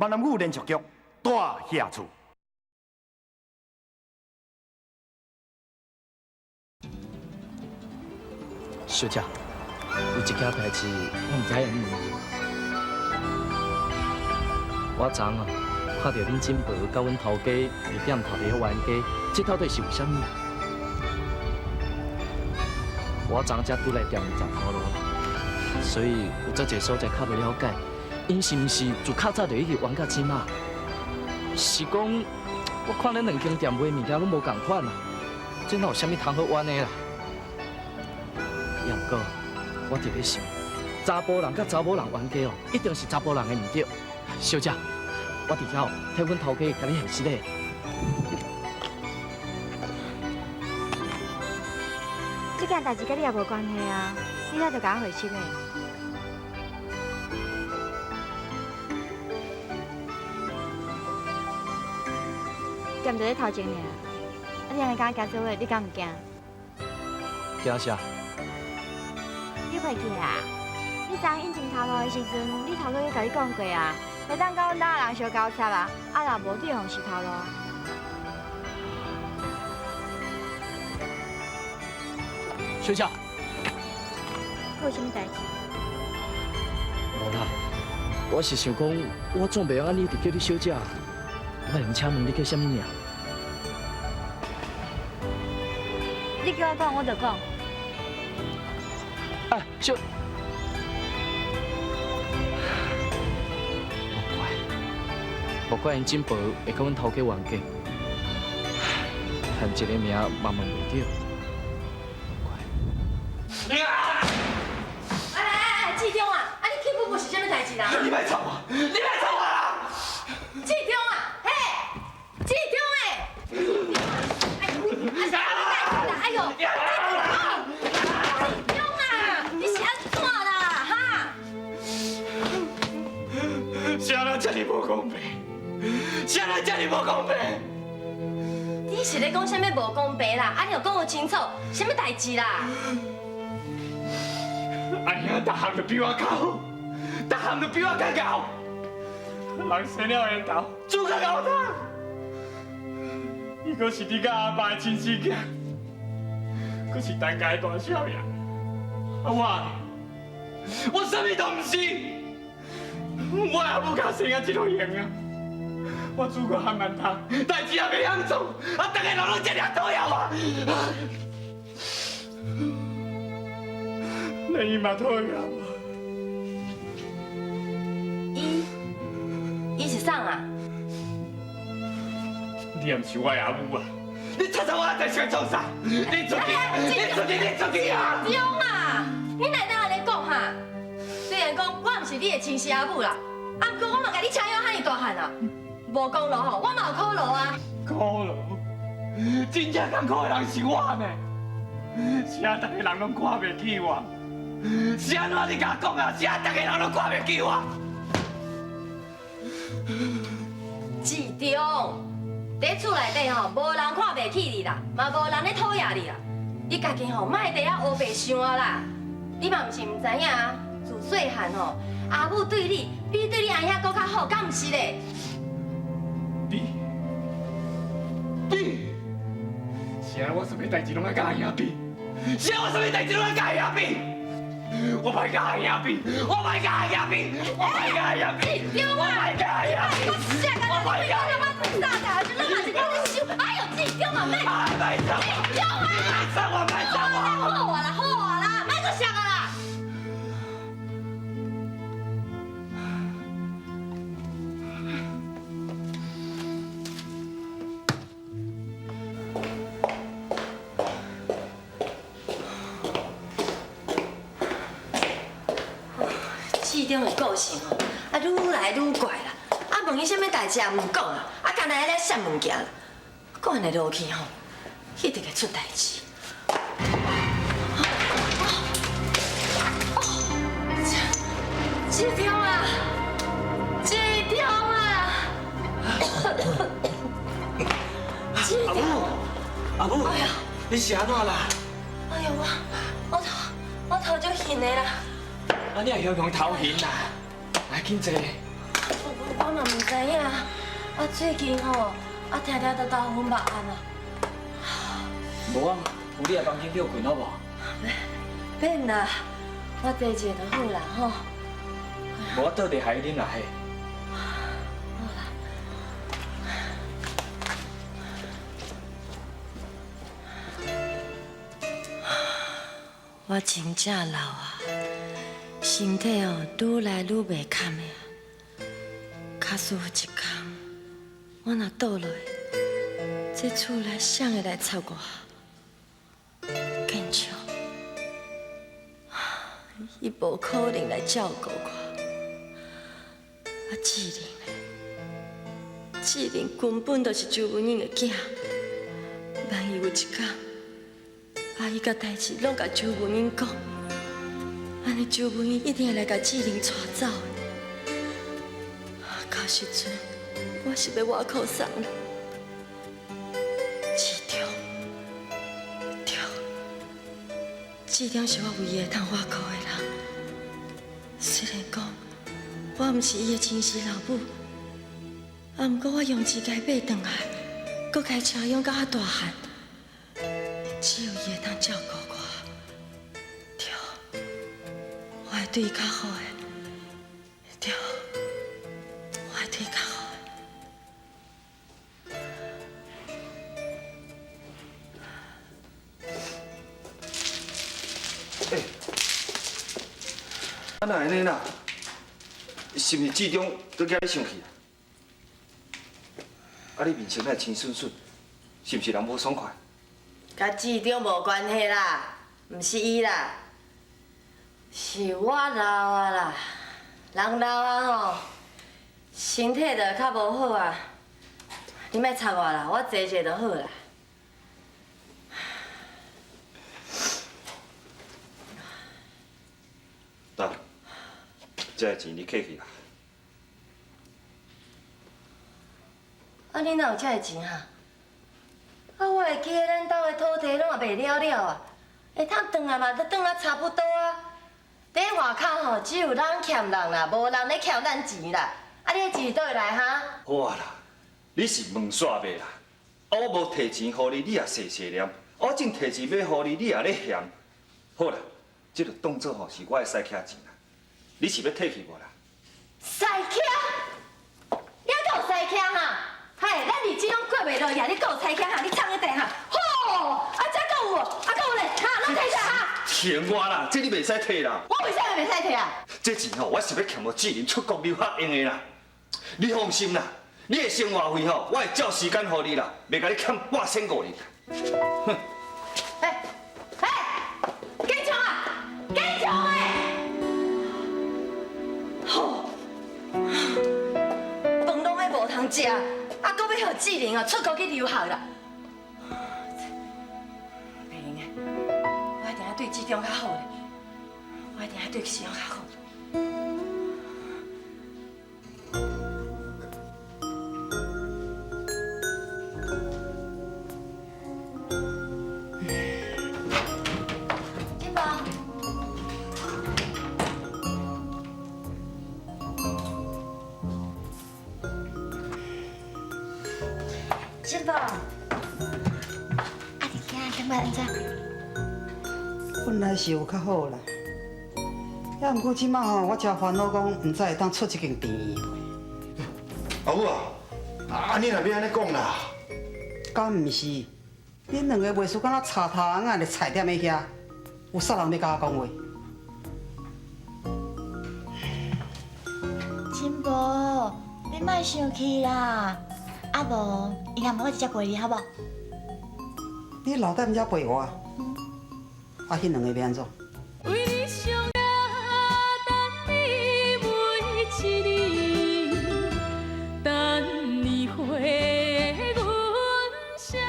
闽南语连续剧《大侠厝》。小姐，有一件代志，我毋知影你问你。我昨昏啊，看著恁金伯佮阮头家伫店头咧冤家，这到底是为啥物啊？我昨昏才拄来店里食头路啦，所以有足济所在较无了解。𪜶是毋是自较早就已经冤到这马？是讲，我看恁两间店卖物件拢无仝款啊，这哪有啥物通好冤的啦？也毋过，我伫咧想，查埔人佮查某人冤家哦，一定是查埔人的毋对。小姐，我伫遮哦，替阮头家共你核实咧。这件代志佮你也无关系啊，你哪就共我回实咧？店就咧头前尔，啊你按呢共我行做伙，你敢毋惊？惊啥？你袂记啊？你昨昏引进头路的时阵，你头家有共你讲过啊，袂当佮阮兜的人相交插啊，啊若无，你会予蚀头路。小姐，阁有啥物代志？无啦，我是想讲，我总袂用按呢一直叫你小姐，我会用请问你叫啥物名？你叫我讲，我就讲。哎，小，莫怪，莫怪𪜶金婆会佮阮头家冤家，连一个名嘛问袂著。莫怪。哎哎哎，志忠啊，啊你去母母是啥物代志啦？你莫吵我，你莫吵我啦！志忠啊，嘿，志忠欸！哎，啊啥物代志啦？哎呦，志忠啊，你是按怎啦？哈？啥人遮尔无公平？啥人遮尔无公平？你是咧讲啥物无公平啦？啊，你著讲予清楚，啥物代志啦？阿兄，逐项都比我较好，逐项都比我较𠢕。人生了缘投，煮较𠢕汤。伊阁是你佮阿爸的亲生囝，阁是陈家的大少爷。啊我，我啥物都毋是。我阿母共生啊这类型啊，我煮过汉馒头，代志也袂晓做，啊，逐个人拢这尔讨厌我。连伊嘛讨厌我。伊，伊是啥啊？你也毋是我的阿母啊！你插手我的代志创啥？你出去！你出去！你出去啊！中啊！你哪会当按呢讲哈？虽然讲我毋是你的亲生阿母啦，啊，毋过我嘛共你请养遐尔大汉啊，无功劳吼，我嘛有苦劳啊。苦劳？真正艰苦的人是我呢，是啊，逐个人拢看袂起我。是按怎你共我讲啊？是啊，逐个人拢看袂起我。志忠，伫厝内底吼，无人看袂起你啦，嘛无人咧讨厌你啦。你家己吼，莫伫遐乌白想啊啦。你嘛毋是毋知影啊，自细汉吼，阿母对你比对你阿兄阁较好，敢毋是咧？比，比，是啊，我啥物代志拢爱佮阿兄比，是啊，我啥物代志拢爱佮阿兄比。我莫佮阿兄比，我莫佮阿兄比，我莫佮阿兄比，我莫佮阿兄比，我莫佮阿兄比。哎呦，志忠啊，莫！莫吵！志忠啊！莫吵我，莫吵我！好啊啦，好啊啦，莫阁摔啊啦！志忠的个性吼，啊，愈来愈怪啦。啊，问伊啥物代志也毋讲啦，啊，干焦咧摔物件啦。阁按呢落去吼，一定会出代志。志忠啊，志忠啊！志阿母，阿母，哎呀，你是按怎啦？哎呦，我头足晕的啦。啊，你也雄雄头晕啦？来，紧坐。我嘛毋知影，最近吼，啊，定定都头昏目暗啊。无啊，有你来房间歇睏好无？免啦，我坐一下就好啦吼。无我倒茶予你啉啦嘿。好啦。我真正老啊，身体哦愈来愈袂堪的啊。假使有一天，我若倒落，这厝内谁会来插我？坚强，伊无可能来照顾我。啊，志玲呢？志玲根本就是周文英的囝。万一有一天，阿姨共代志拢共周文英讲，按呢周文英一定会来共志玲带走的。到时阵，我是欲外口送啦。志忠，对，志忠是我唯一会通倚靠的人。虽然讲我毋是伊的亲生老母，啊，毋过我用钱共伊买转来，阁共伊捫养到遐大汉，只有伊会当照顾我。对，我会对伊较好的。对，我会对伊较好的。欸，啊哪会按呢啦？是毋是志忠搁共你生气啊？啊，你面色哪会青顺顺？是毋是人无爽快？佮志忠无关系啦，毋是伊啦，是我老啊啦。人老啊吼，身体就较无好啊。你莫插我啦，我坐坐就好啦。得，这个钱你摕去啦。啊，你哪有这个钱啊？啊，我会记得咱兜的土地拢也卖了了啊，会通转来嘛，都转啊差不多啊。伫外口吼，只有人欠人啦，无人咧欠咱钱啦。啊，你的钱佗位来哈？好啊啦，你是问煞袂啦？啊，我无提钱予你，你也细细念；我正提钱欲予你，你也咧嫌。好啦，这就当做吼是我的驶车钱啦。你是欲提去无啦？驶车？你还阁有驶车哈？嘿，咱日子拢过袂落去，你阁有驶车哈？你创彼块哈？吼！啊，这阁有，啊阁有咧，哈，拢提下哈。停我啦，这你袂使提啦。我为啥物袂使提啊？这钱吼，我是欲欠予志玲出国留学用的啦。你放心啦，你的生活费吼，我会照时间予你啦，袂共你欠半仙五日。哼！哎哎，坚强啊，坚强的！吼，饭拢欲无通食，啊，阁欲予志玲哦出国去留学啦。袂用的，我一定爱对志忠较好咧，我一定爱对志忠较好。金宝，金宝，啊，你今仔感觉按怎？本来是有较好啦，也毋过这摆吼，我真烦恼，讲毋知会当出这间病院袂。阿母啊，啊你若欲按呢讲啦？敢毋是？恁两个袂输敢若插头翁仔伫菜店仔遐，有啥人欲佮我讲话？金宝，你莫生气啦，啊无，伊若无我直接陪你好无？你留踮遮陪我，啊，彼两个欲按怎？为你上等你每一年，等你回阮身。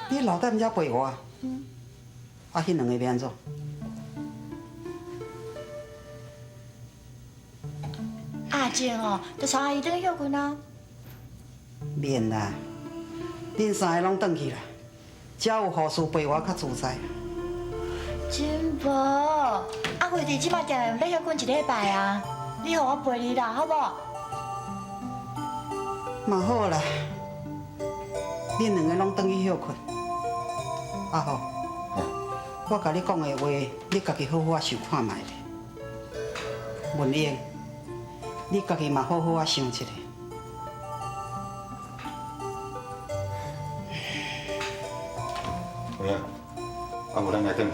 你留踮遮陪我，啊，彼两个欲按怎？阿静哦，就送阿姨转去歇睏啊。免啦，恁三个拢转去啦，遮有护士陪我较自在。真无，阿慧弟这摆定欲歇睏一礼拜啊，你予我陪你啦，好无？嘛好啦，恁兩个攏轉去歇睏。阿虎，我共你講的話，你家己好好仔想看覓咧。文英，你家己嘛好好仔想一下。有影，啊無咱來轉。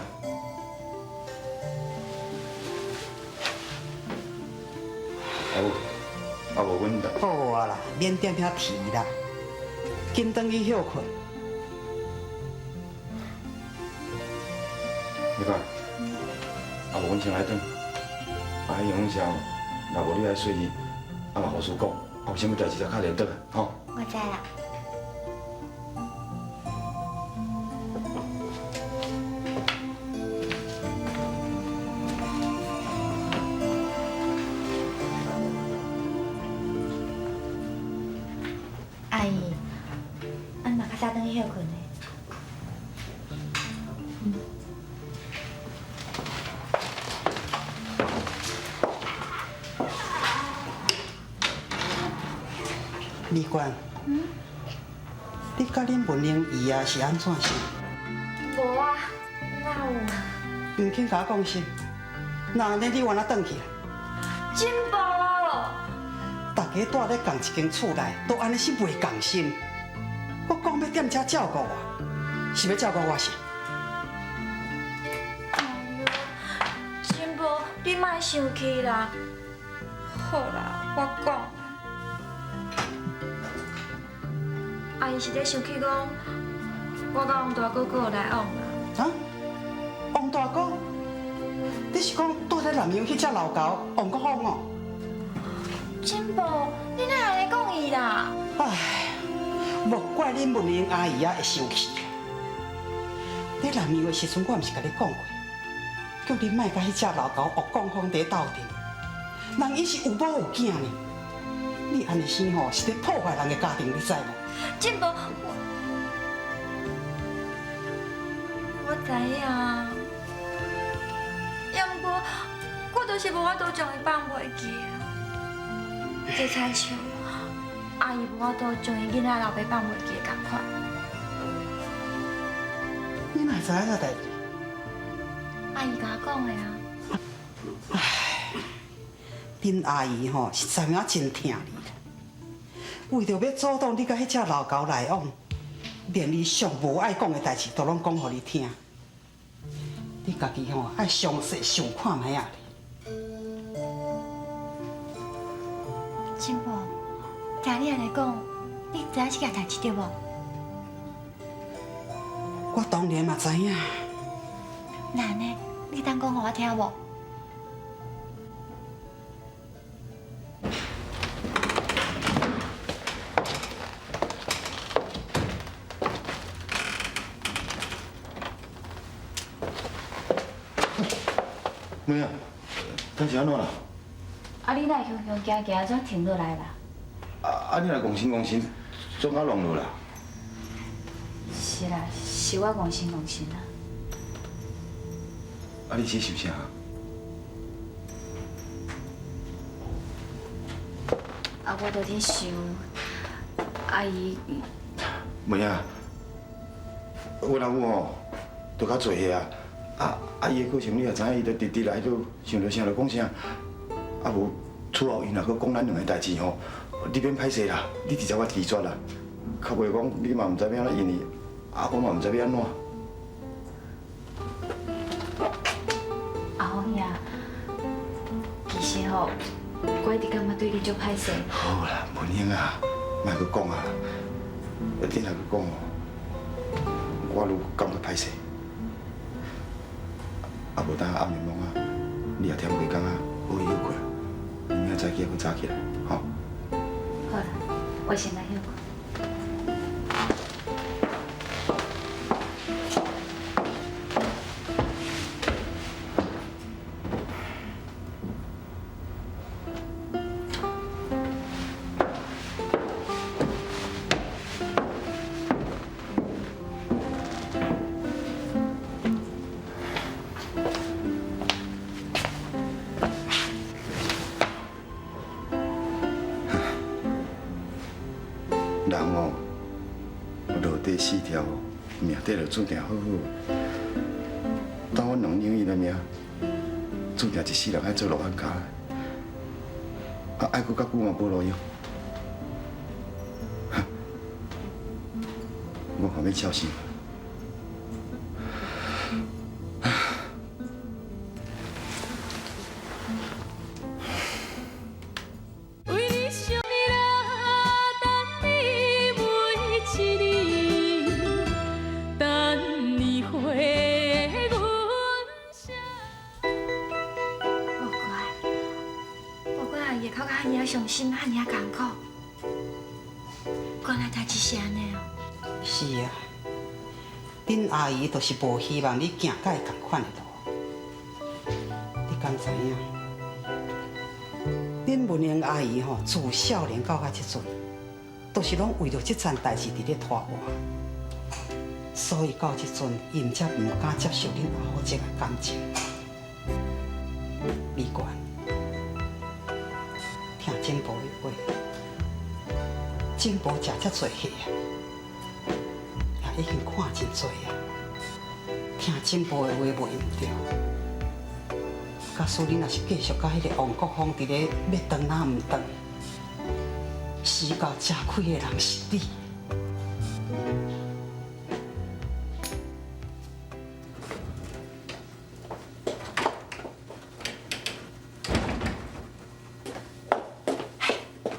阿母，啊無阮。好啊啦，免踮遐提啦，緊轉去歇睏。你看，啊無阮先來轉，啊彼樣時候，若無你愛說伊，啊嘛予師講，啊有啥物代誌才敲電轉來，吼。我知啦。阿姨，俺嘛較早轉去歇睏呢。美娟，你佮恁文英姨啊是按怎想？無啊，哪有？毋肯共我講實，那按呢你原來轉去啦？真無。大家蹛咧仝一間厝內，都按呢是袂仝心。我講欲踮遮照顧我，是欲照顧我啥？哎喲，真無，你莫生氣啦。好啦，我講。阿姨是咧生氣講，我佮王大哥閣有來往啦。啊？王大哥？你是講蹛咧南洋彼隻老猴王國峰哦？真無，你哪會按呢講伊啦？唉，莫怪恁文英阿姨仔會生氣。佇南洋的時陣，我毋是共你講過，叫你莫佮彼隻老猴王國峰佇咧鬥陣。人伊是有某有囝呢，你按呢生吼，是咧破壞人的家庭，你知無？真無，我知影，也毋過我就是無法度將伊放袂記啊。這親像阿姨無法度將伊囡仔老爸放袂記的仝款。你哪會知影這代誌？阿姨共我講的啊。唉，恁阿姨吼是知影真疼你啦，為著欲阻擋你佮彼隻老猴來往，連伊上無愛講的代誌都攏講予你聽。你家己吼愛詳細想看覓仔咧。真無，聽你按呢講，你知影這件代誌對無？我當然嘛知影。那按呢，你當講予我聽無？妹仔，敢是按怎啦？啊，你哪會雄雄行行，怎停落來啦？啊，你若戇神戇神，總較弄落啦。是啦，是我戇神戇神啦。啊，你是想啥？啊，我都咧想，阿姨。妹仔，阮阿母吼，都較濟歲啊，啊啊，伊的個性你也知影，伊就直直來，就想著啥就講啥。啊無，厝後伊若閣講咱兩个代誌吼，你免歹勢啦，你直接我拒絕啦。較袂講你嘛毋知欲按怎應伊，啊我嘛毋知欲按怎。阿峰兄，其實吼，我一直感覺對你足歹勢。好啦，文英啊，莫閣講啊，你若閣講，我愈感覺歹勢。啊無等暗暝暝啊，你也忝規工啊，好去歇睏，你明仔早起閣早起來，吼。好啦，我先來歇睏。人哦，落地四条，命底就注定好好。当阮两英伊的命，注定一世人爱做落难跤。啊，爱阁较久嘛无路用。我看欲笑死。為你想你啦，等你每一年，等你回阮身。無怪，無怪阿姨哭甲遐爾仔傷心，遐爾仔艱苦，原來代誌是按呢哦。是啊，恁阿姨就是無希望你行佮伊仝款的路。你敢知影？恁文英阿姨吼，自少年到甲這陣，都是攏為著這層代誌佇咧拖磨，所以到這陣，𪜶才毋敢接受恁阿虎這个感情。美娟，聽珍寶的話，珍寶食遮濟戲啊，也已經看真濟啊。聽珍寶的話袂毋對。假使恁若是繼續佮彼个王國峰佇咧欲斷哪毋斷，死到吃虧的人是你。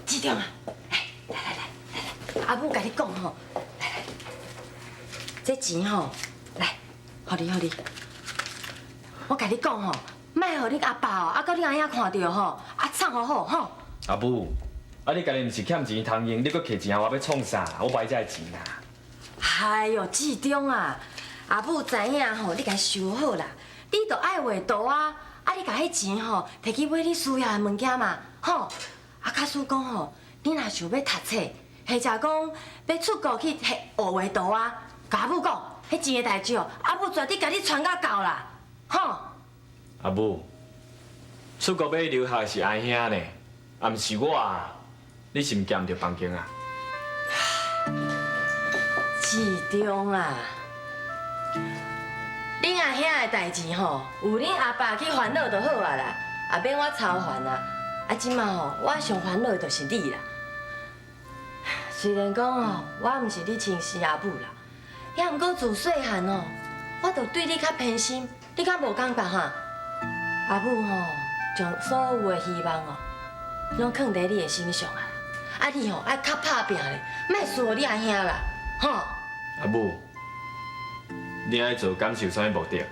志中啊，來來來來來，阿母共你講吼，來來，這錢吼，來，予你予你，我共你講吼。莫予恁阿爸哦，啊，閣恁阿兄看著吼，啊，藏好好吼。阿母，啊，你家己毋是欠錢通用，你閣摕錢予我欲創啥？我無愛這个錢啦。哎喲，志中啊，阿母知影吼，你共收好啦。你著愛畫圖啊，啊，你共彼錢吼，摕去買你需要的物件嘛，吼。啊，假使講吼，你若想欲讀冊，或者講欲出國去學畫圖啊，共阿母講，彼錢的代誌哦，阿母絕對共你傳甲夠啦，吼。阿母，出國欲留學是阿兄呢，啊，毋是我啊。你是毋行毋著房間啊？志中啊，恁阿兄的代誌吼，有恁阿爸去煩惱就好啊啦，也免我操煩啊。啊，這馬吼，我上煩惱的就是你啦。雖然講吼，我毋是你親生阿母啦，也毋過自細漢吼，我就對你較偏心，你敢無感覺哈？阿母吼，將所有的希望哦，攏囥佇你的身上啊！啊，你吼愛較拍拚咧，莫輸予你阿兄啦，吼！阿母，你按呢做敢是有啥物目的？